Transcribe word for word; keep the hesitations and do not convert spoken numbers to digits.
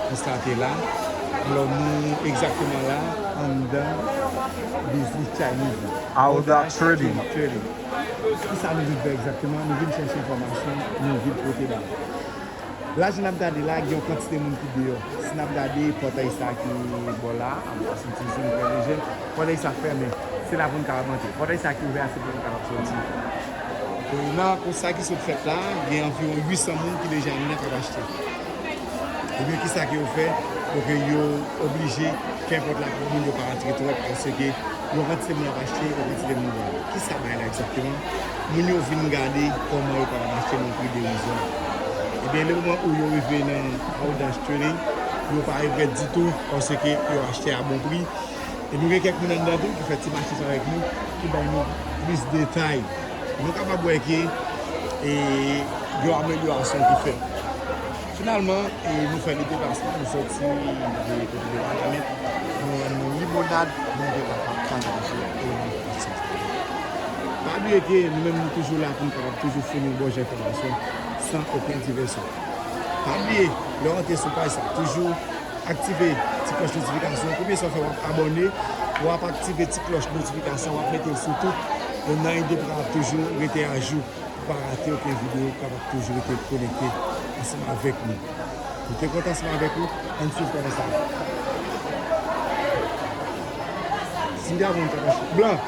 Konsta te la. Alò, nou egzakteman la anndan Business Chinese. Audax Trading. Trading. Kisa nou vin fè egzakteman? Nou vin chèche enfòmasyon, nou vin pote ba nou. La, jan n ap gade la, gen yon kantite moun ki deyò. Si n ap gade pòtay sa ki bò la, a, m pa santi si nou fè lejè, pòtay sa fèmen. Se la pou n kapab antre. Pòtay sa ki ouvè a, se pou n kapab soti. E nan konsta ki sot fèt la, gen anviwon uit san moun ki deja anndan k ap achte. Ebyen, kisa ke yo fè? Donk, yo oblije fè pòt la pou moun yo pa rantre twòp, paske yon kantite moun ap achte, yon kantite moun vann. Kisa bay la egzakteman? Moun yo vin gade kòman yo kapab achte nan pri derizwa. Ebyen, le moman ou yo rive nan Audax Trading, yo pa regrèt ditou, paske yo achte a bon pri. E nou gen kèk moun anndan tou ki fè ti mache sa avèk nou, ki bay nou plis detay. Nou kapab wè ke, e, gen yon amelyorasyon ki fèt. Finalman, e, nou fè le deplasman, nou soti de kote de Wanament, nou rann nou Limonad, nou te kapab kanalize o nivo Sent Espri. Pa bliye ke nou menm nou toujou la pou nou kapab toujou founi yon bon jan enfòmasyon san okenn divèsyon. Pa bliye, lè w antre sou paj sa, toujou aktive ti klòch notifikasyon. Konbyen sa w fè w ap abòne, w ap aktive ti klòch notifikasyon, w ap mete l sou tout. Donk nan ide pou kapab toujou rete ajou, pou pa rate okenn videyo, pou kapab toujou rete konekte ansanm avèk nou. Nou te kontan ansanm avèk ou, ann swiv kòman sa ye. Cynthia Von Kakachi Blan.